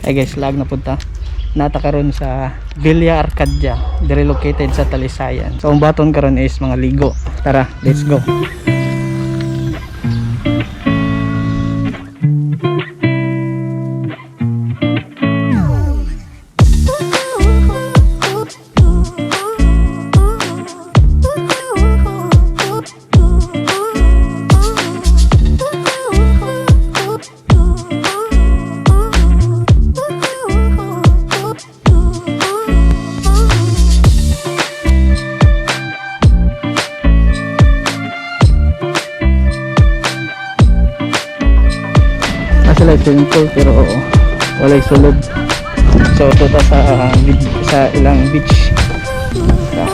Ay guys, lag na punta. Nata karon sa Villa Arcadia, diri located sa Talisayan. So ang baton karon is mga ligo. Tara, let's go. Nasa like swimming pool pero oo, walay sulod. So ito ta sa sa ilang beach. Sa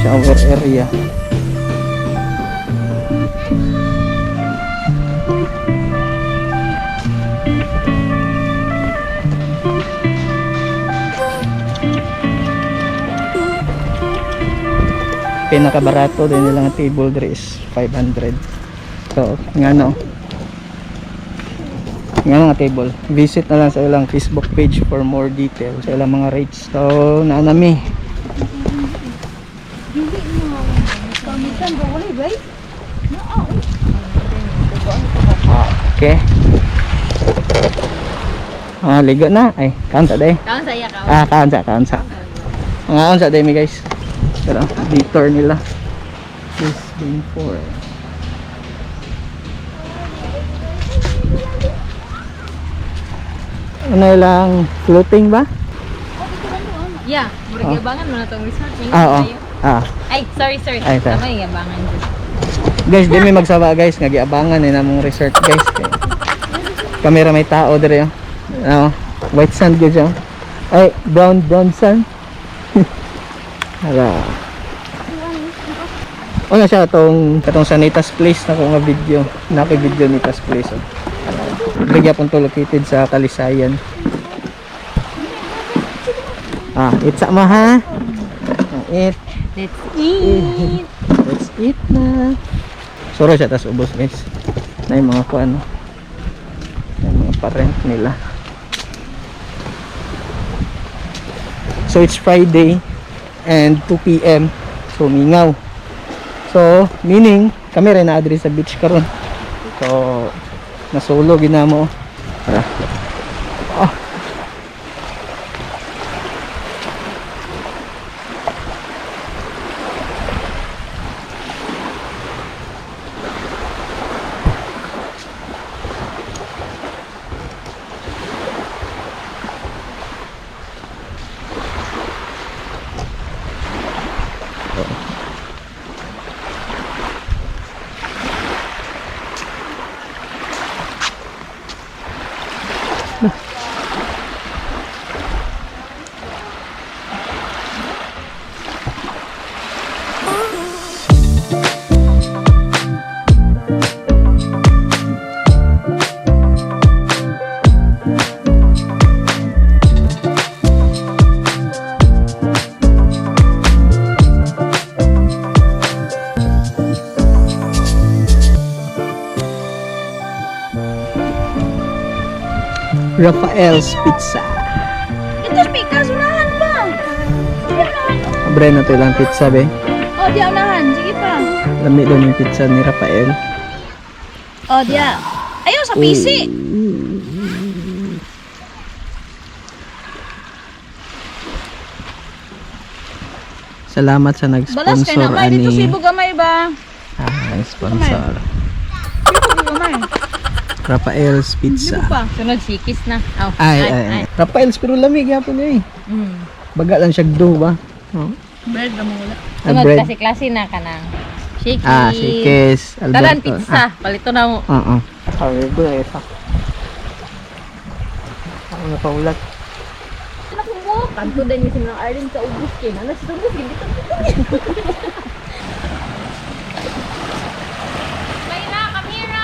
shower area. Pinakabarato din nilang table diri is 500. So, nga no, nga mga table. Visit na lang sa ilang Facebook page for more details sa ilang mga rates. So, naanami. Okay. Ah, ligo na. Ay, kaon sa day. Kaon sa iya kaon. Ah, kaon sa, kaon sa. Mga kaon sa day mi guys. Pero, detour nila. This being four. Ano ilang floating ba? Yeah, murag Ah. yabangan mo na tong resort. Mingon Ah, oo. tayo. Ah. Ay, sorry, sorry. Ay, sorry. Tama yung yabangan dyan. Guys, di mi magsawa guys, nga giabangan eh namong resort guys. Kay kamera may tao dire oh. Oo. White sand gyud siya. Ay, brown brown sand. Hala. Una siya atong katong sa Nita's Place na ko nga video. Na ko video Nita's Place. Oh. Diri gyapon to located sa Talisayan. Ah, itsa mo ha. Ah, eat. Let's eat! Let's eat na. Suro siya tas ubos guys. Na yung mga kuan. No? Na yung mga parent nila. So it's Friday and 2 p.m. So mingaw. So meaning kami rin na sa beach karon. So nasulo ginamo. Tara. Ah. Rafael's Pizza. Ito, speaker, sunahan ba? Abre na to ilang pizza be. Oh, di unahan. Sige pa. Lami daw yung pizza ni Rafael. Oh, diya. Ayaw sa PC. Salamat sa Balas kay nag-sponsor na may dito ani. sibo gamay ba? Ah, sponsor. Sibo gamay. Rafael's Pizza. Pa. Sunod sikis na. Oh, Ay, ay, ay. Rafael's pero lamig gyapon eh. Baga lang siya do ba? Oh. Bread na mo wala. Ah, Sunod bread. kasi klase na kanang shakey. Ah, si Kes Alberto. Taran pizza. Palito na mo. Ah, oo. Sabi ko eh. Ako napaulat. Nakumo. Kanto din yung silang Arlene sa ubus kin. Ano sa ubus kin dito. Mayra, kamera.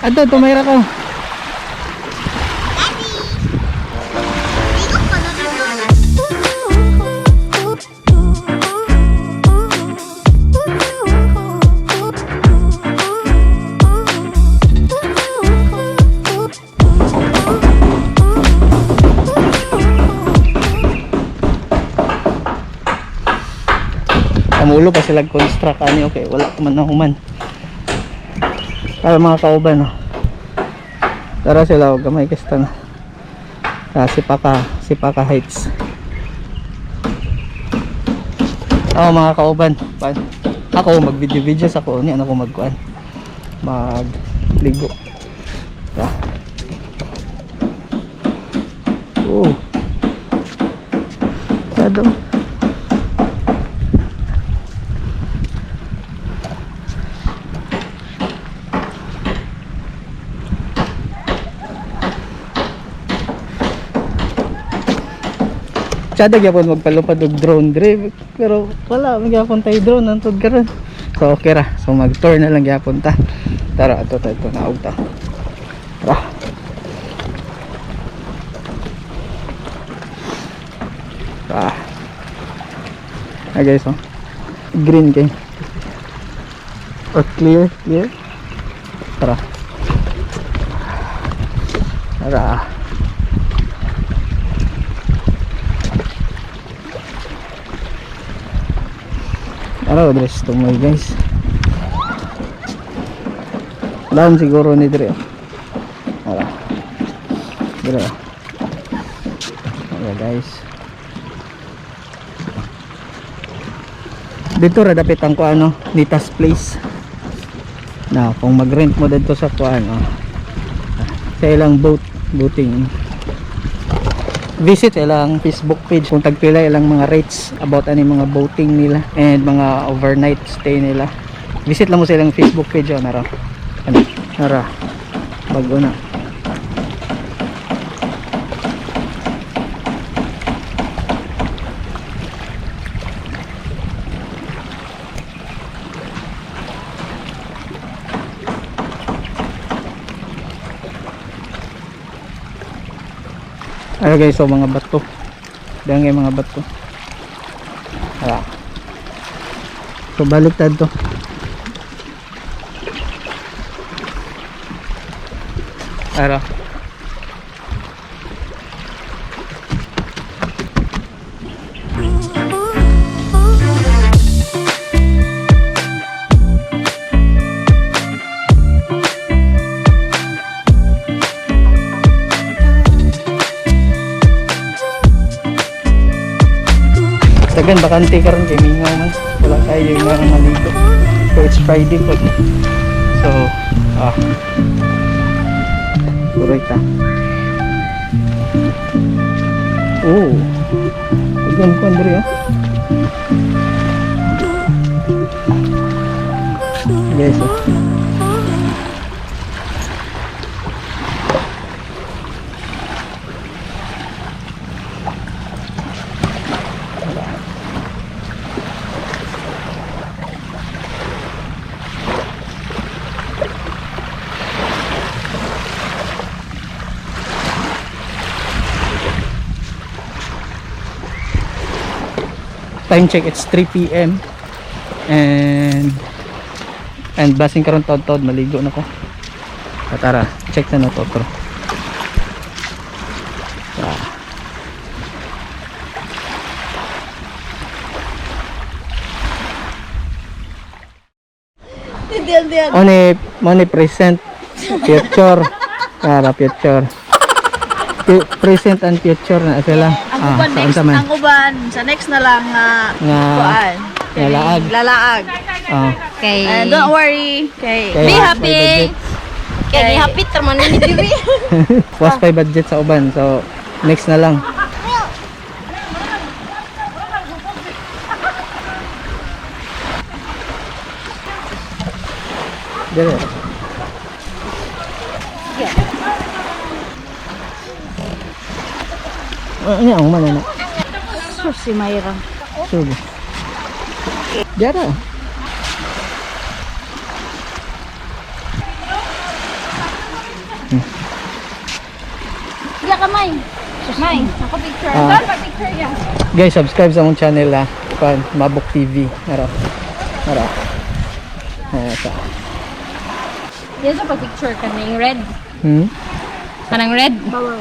Ato, tumayra ko. Kamulo pa sila construct ani, okay, wala pa man nahuman. Para mga kauban, no. Tara sila og gamay kasta na. Ah, Sipaka Heights. Oh, mga kauban, ako mag video video sa ko ni ano ko magkuan. Magligo. Ah. Oh. Sado. Tsada gyapon magpalupad og drone dre, pero wala man gyapon tay drone antod karon. So okay ra. So mag tour na lang gyapon ta. Tara, ato ta ito naog ta. Tara. Ah. Ah guys, oh. Green kay. Or clear, clear. Tara. Tara. Araw dress tumoy guys. Down siguro ni dire. Ara. Dire. Ara guys. Dito ra dapit ang kuan, no, Nita's Place. Na kung mag-rent mo dito sa kuan, oh. Sa ilang boating. Visit ilang Facebook page kung tagpila ilang mga rates about ani mga boating nila and mga overnight stay nila. Visit lang mo sa ilang Facebook page, oh, nara. Ano? Nara. Bago na. Ay guys, so mga bato. Diyan kay mga bato. Ala. So baliktad to. Ara. Dagan bakante karon kay mingaw man. Wala kayo yung mga maligo. So it's Friday po. So ah. Tuloy ta. Oh. Dagan ko Andre, oh. Guys, oh. Time check, it's 3 p.m. And basin karon taod-taod maligo na ko. Ah, tara, check na na to, bro. Ah. Oni money present future. Tara, future. Present and future na sila. Ang uban sa next, unsa man? ang uban sa next na lang nga Nga kuan. nga laag. Lalaag. Ah, Kay And don't worry kay kay Be was happy. pa'y budget. Kay gihapit ra man ni diri. Was pa'y budget sa uban. So next na lang. Dire. Ah, ano ang man na? Sus, si Mayra. Subo. Diara. Sige ka, May. May, ako picture. Ah. Saan pa picture niya? Guys, subscribe sa akong channel ha. Pan, Mabok TV. Ara. Ara. Ah, sa. Yan sa pag-picture ka na yung red. Kanang red. Bawal.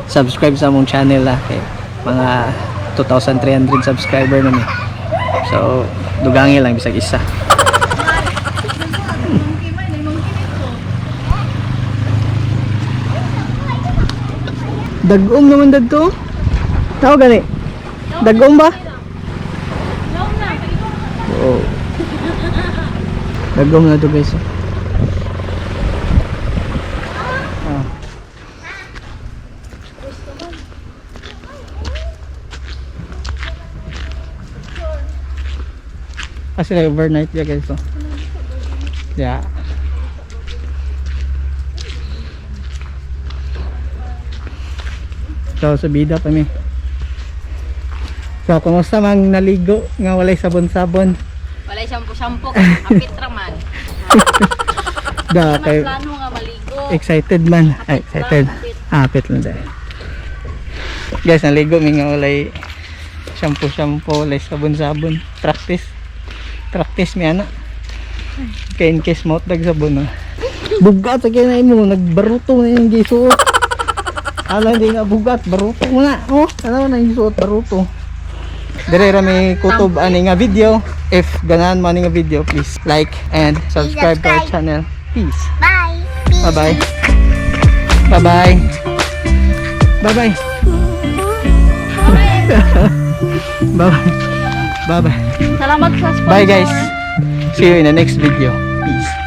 Subscribe sa among channel lah kay mga 2,300 subscriber na mi. So dugangi lang bisag isa. Dagom naman dadto. Tao gani. Dagom ba? Oo. Dagom na to, guys. Ah. Kasi like overnight ya, guys. Oh. Yeah. So, subida pa mi. So, kumusta mang naligo nga walay sabon-sabon? Walay shampoo-shampoo. Kapit ra man. Da, kay Plano nga maligo. Excited man. Ay, excited. Hapit lang dahil. Guys, naligo mi nga walay shampoo-shampoo, walay sabon-sabon. Practice. Practice mi ana. Kay in case mo dag sabon, no. Bugat sa kaya na imo, nagbaruto na yung gisuot. Ala, hindi nga bugat, baruto mo na. Oh, ano na yung gisuot, baruto. Dire ra may kutob ani nga video. If ganahan mo ani nga video, please like and subscribe to our channel. Peace. Bye. Bye-bye. Bye-bye. Bye-bye. Bye-bye. Bye-bye. Salamat sa sponsor. Bye, guys. See you in the next video. Peace.